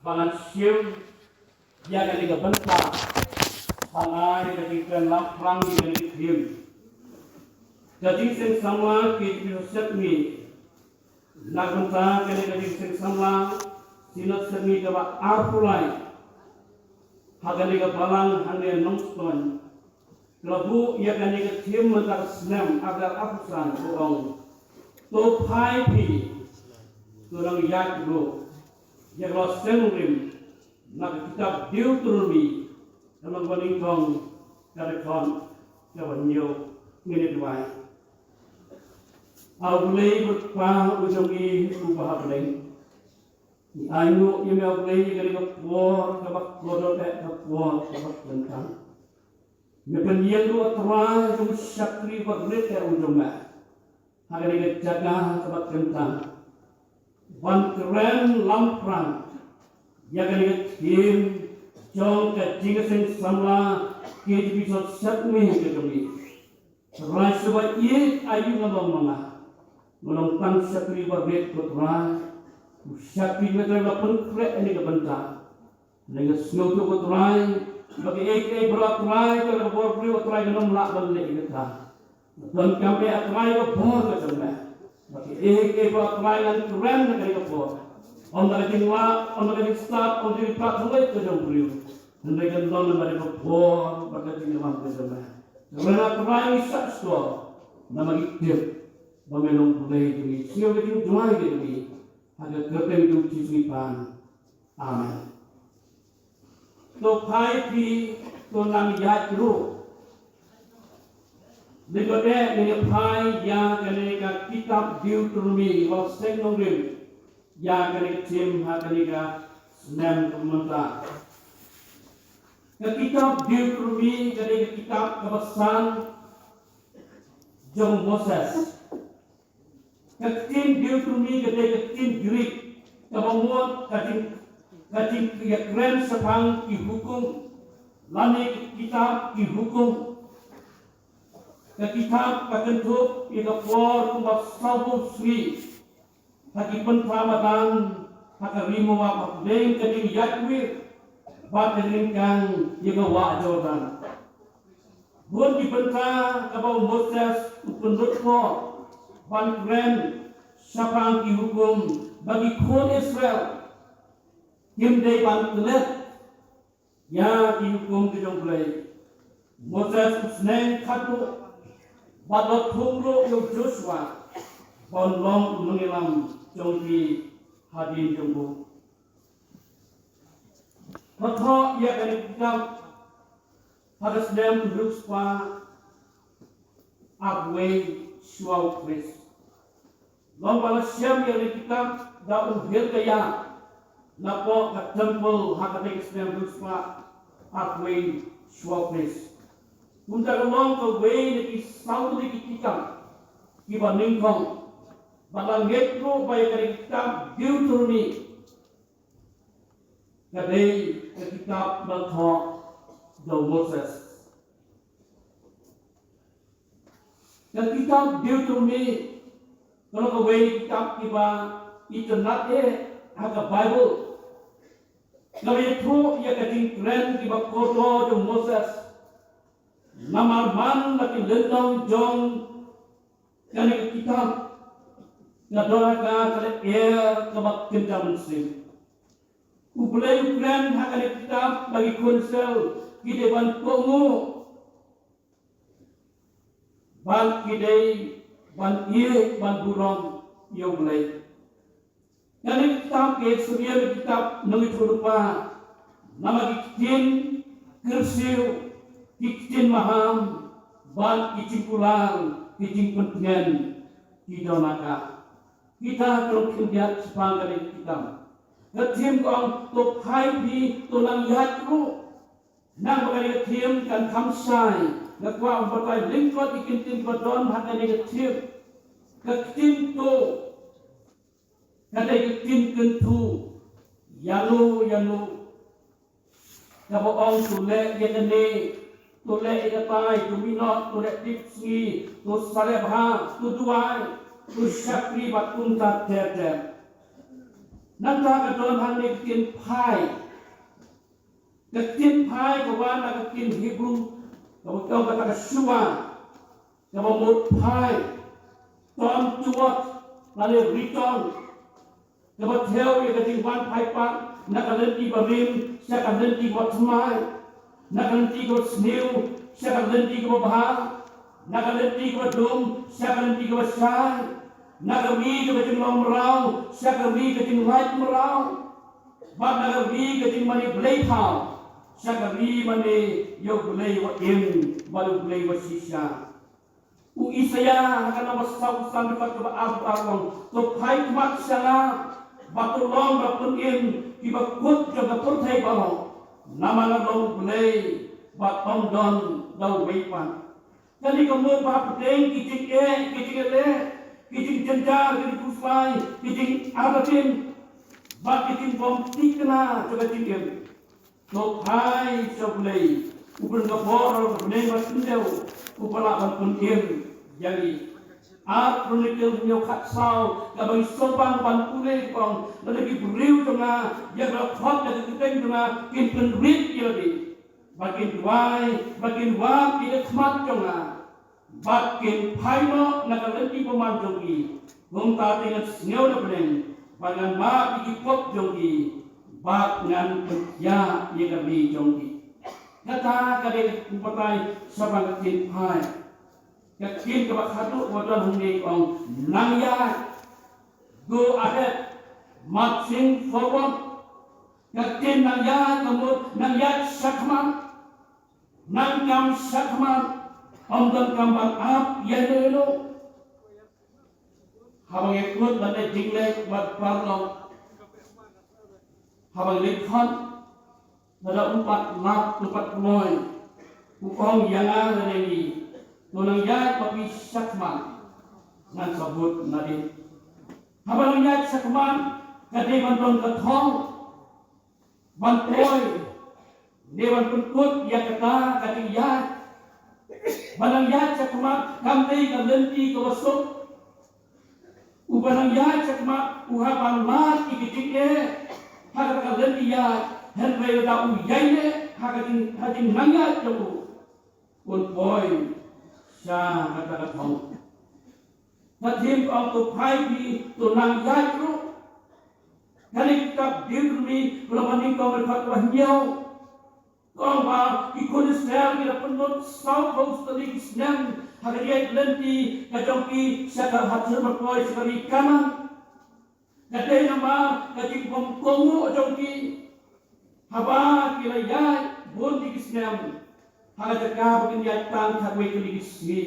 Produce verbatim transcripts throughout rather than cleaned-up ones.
Ba ngan shim ïa kane ka bynta ban ai ka jingkren lamphrang ïa kane ka theme. Ka jingseng samla K J P Synod Sepngi. Na ka bynta kane ka jingseng samla Synod Sepngi kaba arphew lai ha kane ka balang hangne Nongstoiñ, ka la buh ïa kane ka theme mynta ka snem ar hajar arphew san, ka ong: To phai phi, to nang ïaid ruh, ïa ka lawseng nongrim. Na ka kitab Deuteronomi, ka lynnong ba nyngkong, ka dkhot kaba hynñiew, ngin ïa duwai. A U Blei bad Kpa u jong ngi uba ha bneng, ngi ainguh ïa me A U Blei ïa kane ka por kaba kordor, ka por kaba kyntang. Me pynïeng ruh, A Trai, ïa u shakri barit u jong me ha kane ka jaka kaba kyntang ban kren lamphrang ïa kane ka theme jong ka jingseng samla K J P Synod Sepngi ka jong ngi. Trai, sngewbha ïeit, aïu nga long ma nga, nga long tang shakri barit, ko Trai. U shakri jong me, Trai, la pynkhreh ïa kane ka bynta. Nga sngewthuh, ko Trai, ba kaei kaei baroh, Trai, ka la ka bor briew, Trai, kan ym lah ban leh ïa kata. Donkam eh, Trai, ka bor ka jong me. Ba kaei kaei baroh, Trai, ngan kren ha kane ka por. Ym da ka jinglah, ym da ka jingstad, ym da ka jingpyrkhat thylliej ka jong u briew. Hynrei kan long namar ka bor bad ka jingïalam ka jong me. Kren, Trai, ngi shah shkor namar ngi tip ba me long U Blei jong ngi. Sngewbha ka jingduwai ka jong ngi ha ka kyrteng jong U Jisu ngi pan. Amen. To phai phi, to nang ïaid ruh. Dei ba dei ngin ïa phai ïa kane ka kitab Deuteronomi, lawseng nongrim, ïa kane ka theme ha kane ka snem kaba mynta. Ka kitab Deuteronomi ka dei ka kitab kaba san jong u Moses. Ka ktien Deuteronomi ka dei ka ktien Greek kaba mut ka jing, ka jingïakren shaphang ki hukum, lane ka kitab ki hukum. Ka kitab ka kynthup ïa ka por kumba sawphew sngi ha ki pynthor madan ha ka ri Moab, hapdeng ka jingïaid wir bad ka jingkang ïa ka wah Jordan. Bun ki bynta kaba u Moses u pynlut por ban kren shaphang ki hukum ba ki khun Israel kim dei ban klet ïa ki hukum ki jong U Blei. Moses u sneng khatduh bad la thung ruh ïa u Joshua ban long u nongïalam jong ki hadien jong u. Ba thoh ïa kane ka kitab ha ka snem hynriew spah arphew wei shuwa u Khrist. Long ba la shem ïa kane ka kitab da u Hilkiah napoh ka temple ha kata ka snem hynriew spah arphew wei shuwa u Khrist. Kumta ka long kawei na ki saw tylli ki kitab kiba nyngkong. Bad la ngeit ruh ba ïa kane ka kitab Deuteronomi ka dei ka kitab ba la thoh da u Moses. Ka kitab Deuteronomi ka long kawei na ki kitab kiba itynnad eh ha ka Baibl. Kaba ïathuh ïa ka jingkren kiba kordor jong u Moses namar man la ki lynnong jong kane ka kitab, ka don ha ka ka lyer kaba kynja mynsiem. U Blei u kren ha kane ka kitab ba ki khun Israel ki dei ban kohnguh bad ki dei ban ïeit ban burom ïa U Blei. Kane ka kitab ka syriem ïa ka kitab nongïathuhlypa namar ki ktien kyrsiew, ki ktien maham bad ki jingkular, ki jingpyntngen ki don ha ka. Kita ki long khyndiat shaphang kane ka kitab. Ka theme ka ong to phai phi, to nang ïaid ruh. Nang ba kane ka theme kan kham shai, nga kwah ban batai lyngkot ïa ki ktien kiba don ha kane ka theme. Ka ktien to ka dei ka ktien kyntu, ïano ïano. Kaba ong to leh ïa kane, to leh ïa katai, to minot, to leh tipsngi, to saleh bha, to duwai, to shakri bad kumta ter ter. Nangta ka don hangne ka ktien phai. Ka ktien phai ka wan na ka ktien Hebru, kaba ong kata ka shuva, kaba mut phai, turn toward, lane return. Kaba thew ïa ka jingwan phai pat na ka lynti barim sha ka lynti bathymmai, na ka lynti kaba sniew sha ka lynti kaba bha, na ka lynti kaba dum sha ka lynti kaba shai, na ka ri kaba jinglong mraw sha ka ri ka jinglait mraw, bad na ka ri ka jingmane blei thaw sha ka ri mane ïa u Blei wa im bad u Blei wa shisha. U Isaïah ha ka namba saw san dkhot kaba ar, ar ong, to phai khmat sha nga, bad to long da pynim kiba kut jong ka pyrthei baroh, namar nga long u Blei bad ym don da uwei pat. Kane ka mut ba hapdeng ki jingeh, ki jingeh, ki jingjynjar, ki jingkhuslai, ki jingartatien, bad ki jingbym thikna jong ka jingim, to phai sha U Blei, u pynbor bneng bad pyndew, uba lah ban pynim ïa ngi. Ar Chronicles hynñiew khatsaw, kaba ngi sngewbang ban pule, ong, lada ki briew jong nga ïa la khot da ka kyrteng jong nga, kin pynrit ïa lade, bad kin duwai, bad kin wad ïa ka khmat jong nga, bad kin phai noh na ka lynti bymman jong ki, kumta te ngan sngew na bneng, bad ngan map ïa ki pop jong ki, bad ngan pynkhiah ïa ka ri jong ki. Kata ka dei ka batai shaphang ka ktien phai. Ka ktien kaba khatduh ba don hangne ka ong, nang ïaid, go ahead, marching forward. Ka ktien nang ïaid ka mut nang ïaid shakhmat. Nang kam shakhmat, ym don kam ban ap ïa ino ino. Haba ngi kut ban leit jingleit bad paralok, haba ngi leit khot, lada u pat lap, u pat kloi, u ong ïa nga lane ngi, to nang ïaid bad phi shakhmat, ngan sa bud nadien. Haba nang ïaid shakhmat, ka dei ban don ka thong ban poi, ne ban pynkut ïa kata ka jingïaid. Ba nang ïaid shakhmat kam dei ka lynti kaba suk. Uba nang ïaid shakhmat u hap ban mad ïa ki jingeh ha kata ka lynti ïaid, hynrei lada u ïaineh ha ka jing, ha ka jingnang ïaid jong u, un poi sha kata ka thong. Ka thim ka ong to phai phi, to nang ïaid ruh. Kane ka kitab Deuteronomi ka lynnong ba nyngkong, dkhot ba hynñiew, ka ong ba ki khun Israel ki la pynlut sawphew tylli ki snem ha ka jingïaid lynti ka jong ki sha ka, ha ka shnong bakhuid, sha ka ri Kanaan. Ka dei namar ka jingbymkohnguh jong ki. Haba ki la ïaid bun tylli ki snem ha ka jaka ba kin ïaid tang khatwei tylli ki sngi.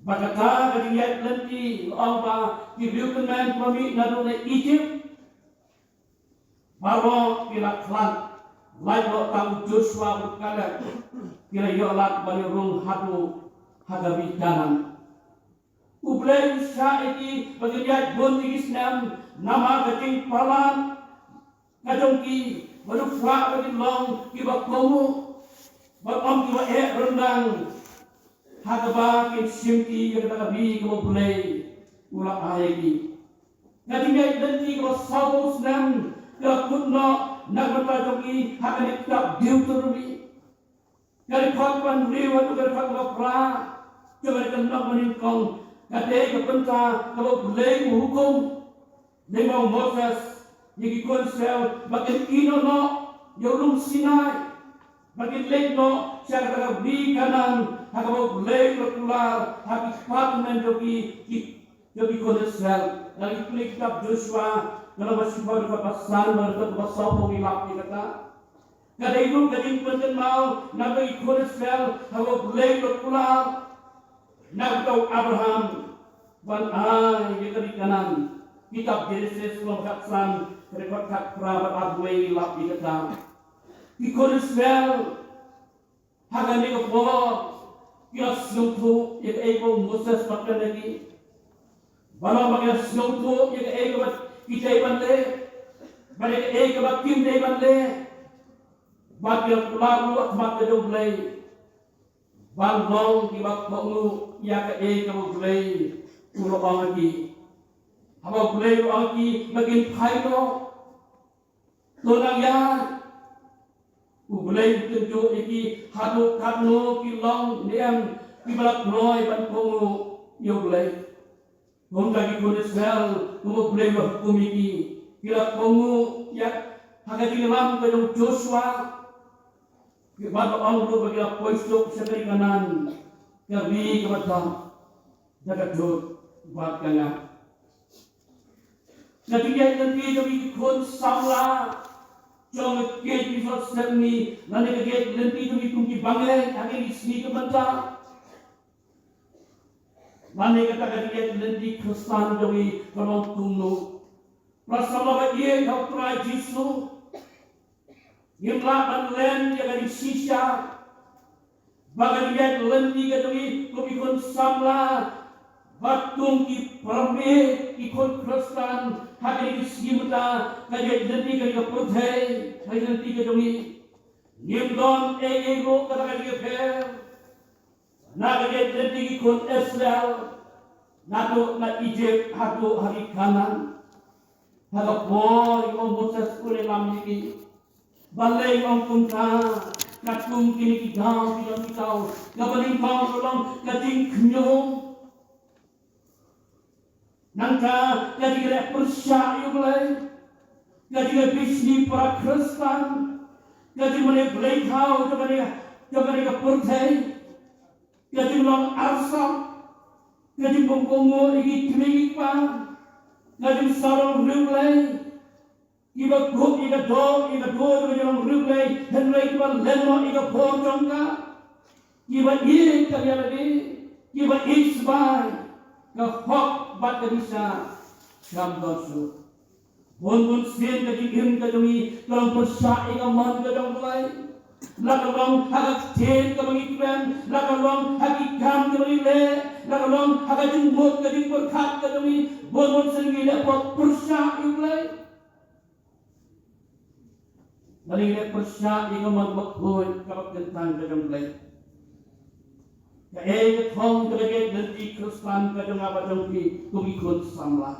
Bad kata ka jingïaid lynti, ong ba ki briew tymmen kiba mih naduh na Ijipt baroh ki la khlad, lait noh tang u Joshua bad u Kaleb, ki la ïoh lad ban ïoh rung haduh ha ka ri Kanaan. U Blei u shah ïa ki ba kin ïaid bun tylli ki snem namar ka jingpalat ka jong ki, bad u kwah ba kin long kiba kohnguh, bad ym kiba eh ryndang, ha kaba kin shim ki ïa kata ka ri kaba U Blei u la ai ïa ki. Ka jingïaid lynti kaba sawphew snem ka la kut noh na ka bynta jong ki ha kane ka kitab Deuteronomi. Ka dkhot ba hynriew haduh ka dkhot ba phra jong kane ka lynnong ba nyngkong, ka dei ka bynta kaba U Blei u hukum lyngba u Moses ïa ki khun Israel ba kin ïehnoh noh ïa u lum Sinai, ba kin leit noh sha kata ka ri Kanaan ha kaba U Blei u la kular ha ki kpa tymmen jong ki, ki jong ki khun Israel. Lada ngi pule kitab Joshua, ka lynnong ba shiphew, dkhot ba san bad dkhot ba sawphew, ngi lap ïa kata. Ka dei ruh ka jingpynkynmaw na ki khun Israel haba U Blei u la kular na uta u Abraham ban ai ïa ka ri Kanaan. Kitab Genesis lynnong ba khatsan, dkhot khatphra bad arphew wei, ngi lap ïa kata. Ki khun Israel ha kane ka por ki la sngewthuh ïa kaei ba u Moses u kren ïa ki. Ban long ba ki la sngewthuh ïa kaei kaba ki dei ban leh bad ïa kaei kaba kim dei ban leh. Bad ki la kular ruh ha khmat ka jong U Blei ban long kiba kohnguh ïa kaei kaba U Blei u la ong ïa ki. Haba U Blei u la ong ïa ki ba kin phai noh, To nang ïa, U Blei u tynjuh ïa ki haduh katno ki long ne em kiba la kloi ban kohnguh ïa U Blei. Kumta ki khun Israel, kum U Blei u la hukum ïa ki, ki la kohnguh ïa ha ka jingïalam ka jong u Joshua. Bad la ong ruh ba ki la poi suk sha ka ri Kanaan, ka ri kaba dap da ka dur bad ka ngap. Ka jingïaid lynti jong ki khun samla jong ka King Joseph Smith, lane ka jingïaid lynti jong ki kum ki bangeit ha kine ki sngi ki mynta, lane kata ka jingïaid lynti Khristan jong ki ka long kumno. Para samla ba ïeit ha u Trai Jisu, ngim lah ban len ïa ka jingshisha ba ka jingïaid lynti ka jong ngi kum ki khun samla bad kum ki para meit, ki khun Khristan ha kine ki sngi mynta, ka jingïaid lynti ka jong ka pyrthei ha ka jingïaid lynti ka jong ngi. Ngim don ei ei ruh kata ka jingïapher na ka jingïaid lynti ki khun Israel naduh na Ijipt haduh ha ri Kanaan. Ha ka por ïa u Moses u la lam ïa ki, balei ong kumta? Katkum kine ki daw ki daw ki daw, kaba nyngkong ka long ka jingkhñium. Nangta ka jingïaleh pyrshah ïa U Blei, ka jingbishni para Khristan, ka jingmane blei thaw jong kane, jong kane ka pyrthei, ka jinglong arsap, ka jingbym kohnguh ïa ki kmie ki kpa, ka jingsarong riewblei, kiba kup ïa ka doh, ïa ka dur jong ka jinglong riewblei, hynrei kiba len noh ïa ka bor jong ka. Kiba ïeit ka ïa lade, kiba ïeit sbai, ka hok bad ka disa kam don shuh. Bun bun sien ka jingim ka jong ngi ka long pyrshah ïa ka mon ka jong U Blei. La ka long ha ka ktien kaba ngi kren, la ka long ha ki kam kiba ngi leh, la ka long ha ka jingmut ka jingpyrkhat ka jong ngi, bun bun sien ngi leh pop pyrshah ïa U Blei. Lane ngi leh pyrshah ïa ka mon bakhuid kaba kyntang ka jong U Blei. Kaei ka thong ka jingïaid lynti Khristan ka jong nga bad jong phi kum ki khun samla?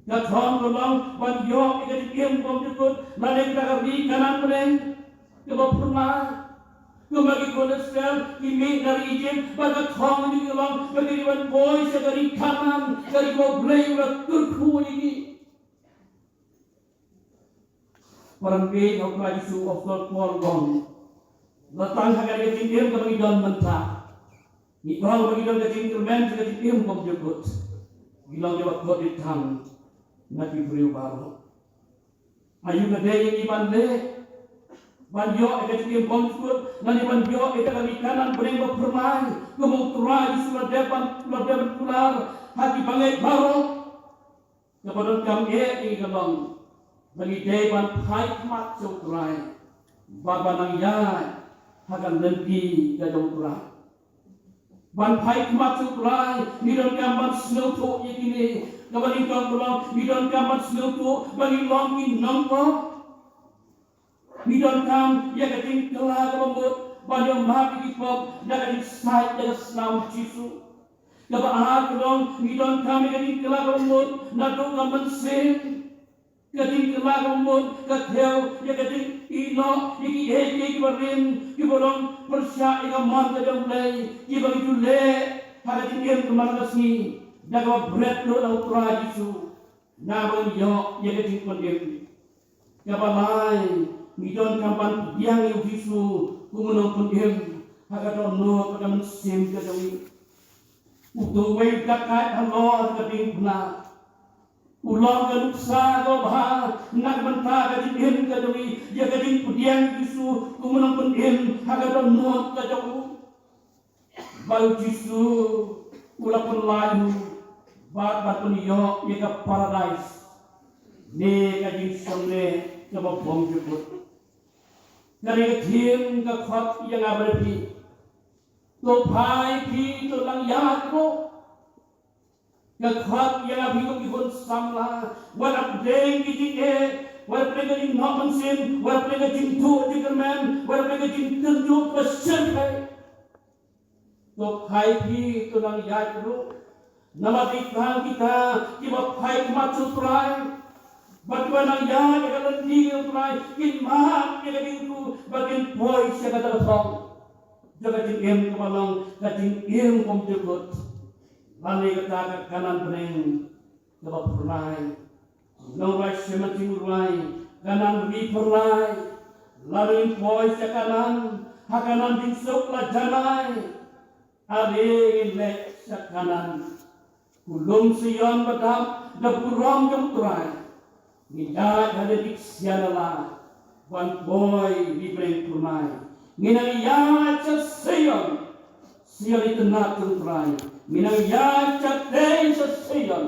Ka thong ka long ban ïoh ïa ka jingim bymjukut lane ka ri Kanaan bneng kaba phyrnai. Kumba ki khun Israel ki mih na ri Ijipt, bad ka thong ka jong ngi ka long ba ngi dei ban poi sha ka ri Kanaan, ka ri kaba U Blei u la kyrkhu ïa ngi. Para bangeit ha u Trai Jisu, u Apostol Paul u ong, la tang ha kane ka jingim kaba ngi don mynta, ngi ong ba ngi don ka jingkyrmen sha ka jingim bymjukut. Ngi long kiba kordit tang na ki briew baroh. Aïu ka dei ïa ngi ban leh ban ïoh ïa ka jingim bymjukut, lane ban ïoh ïa ka ri Kanaan bneng ba phyrnai, kumba u Trai Jisu u la dep ban, u la dep ban kular ha ki bangeit baroh? Kaba donkam eh ïa ngi ka long ba ngi dei ban phai khmat sha u Trai bad ban nang ïaid ha ka lynti ka jong u Trai. Ban phai khmat sha u Trai ngi donkam ban sngewthuh ïa kine. Kaba nyngkong ka long ngi donkam ban sngewthuh ba ngi long ki nongpop. Ngi donkam ïa ka jingkylla kaba mut ban ïoh map ïa ki pop da ka jingsait da ka snam Jisu. Kaba ar ka long ngi donkam ïa ka jingkylla kaba mut naduh ka mynsiem. Ka jingkylla kaba mut ka thew ïa ka jingïehnoh ïa kiei kiei kiba rim, kiba long pyrshah ïa ka mon ka jong U Blei, kiba ngi ju leh ha ka jingim ka man ka sngi da kaba bret lut na u Trai Jisu. Naba ngi ïoh ïa ka jingpynim. Kaba lai, ngi donkam ban pdiang ïa u Jisu kum u nongpynim ha ka dohnud bad ka mynsiem ka jong ngi. Uto uwei u dakaid halor ka diengphna u long ka nuksa kaba bha na ka bynta ka jingim ka jong ngi, ïa ka jingpdiang ïa u Jisu kum u nongpynim ha ka dohnud ka jong u. Ba u Jisu u la pynlait u bad ban pynïoh ïa ka paradais ne ka jingshong leh kaba bymjukut. Kane ka ktien ka khot ïa nga bad ïa phi. To phai phi, to nang ïaid ruh. Ka khot ïa nga bad ïa phi kum ki khun samla, wat la pdeng ki jingeh, wat la pdeng ka jingnoh mynsiem, wat la pdeng ka jingduh jingkyrmen, wat la pdeng ka jingtynjuh ba shyrkhei. To phai phi, to nang ïaid ruh. Namar dei tang kita kiba phai khmat sha u Trai, Bad kiba nang ïaid ha ka lynti jong U Trai kin mad ïa ka jingkyrkhu bad kin poi sha kata ka thong jong ka jingim kaba long ka jingim kumjuh. Lane kata ka Kanaan bneng kaba phyrnai. Nongrwai, sha ka jingim U Trai, Kanaan ri phyrnai. Lane ngin poi sha Kanaan, ha Kanaan jingsuk la janai. Are ngin leit sha Kanaan. Ka lum Sion ba dap da burom jong U Trai. Ngin ïaid ha lade dik sian la ban poi ri bneng phyrnai. Ngin nang ïaid sha Sion, Sion itynnad jong U Trai. Ngin nang ïaid shatei sha Sion,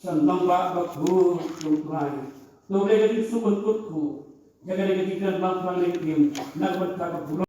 sha nongbah bakhuid jong U Trai. To Blei, ka jingsuk ban kyrkhu ïa kane ka jingkren bang prang ne kim na ka bynta ka burom